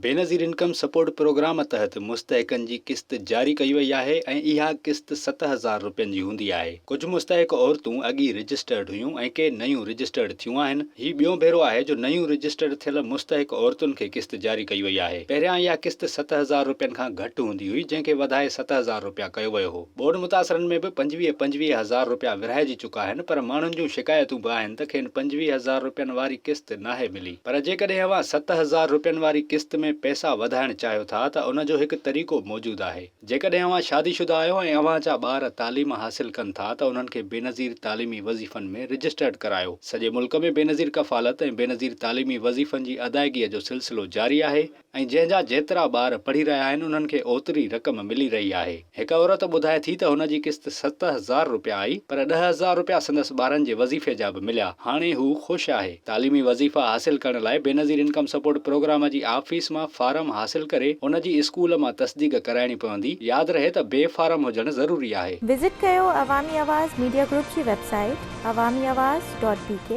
Benazir income support programme تحت مستحقن جي قسط جاري ڪئي وئي آهي ۽ اها قسط 7000 رپين جي هوندي آهي. ڪجهه مستحق عورتون اڳ ئي رجسٽرڊ هيون ۽ ڪي نيون رجسٽرڊ ٿيون آهن. هي ٻيون ڀيرو آهي جو نيون رجسٽرڊ ٿيل مستحق عورتن کي قسط جاري ڪئي وئي آهي. پهريان اها قسط 7000 رپين کان گهٽ هوندي هئي جنهن کي وڌائي 7000 رپيا ڪيو ويو هو. ٻوڏ متاثرن ۾ به 25 25 هزار رپيا ورهائجي چڪا آهن پر ماڻهن جون شڪايتون به آهن ته کين 25 هزار رپين واري قسط ناهي ملي. پر جيڪڏهن اوهان 7000 رپين واري قسط ۾ پئسا وڌائڻ چاهيو ٿا ته ان جو هڪ طريقو موجود آهي. جيڪڏهن اوهان شادي شده آهيو ۽ اوهان جا ٻار تعليم حاصل ڪن ٿا ته انهن کي بينظير تعليمي وظيفن ۾ رجسٽرڊ ڪرايو. سڄي ملڪ ۾ بينظير ڪفالت ۽ بينظير تعليمي وظيفن جي ادائگيء جو سلسلو جاري آهي. ۽ جنهن جا جيترا ٻار پڙهي رهيا آهن انهن کي اوتري رقم ملي رهي آهي. هڪ عورت ٻڌائي ٿي ته هن جي قسط 7000 رپيا آئي پر 10,000 رپيا سندس ٻارن جي وظيفي جا به مليا. هاڻي هو خوش آهي. تعليمي وظيفا حاصل ڪرڻ لاء بينظير انڪم سپورٽ پروگرام جي آفيس مان فارم حاصل ڪري ان جي اسڪول مان تصديق ڪرائڻي پوندي. ياد رهي ته بي فارم هجڻ ضروري آهي. وزٽ ڪيو عوامي آواز ميڊيا گروپ جي website Awami Awaz dot B K.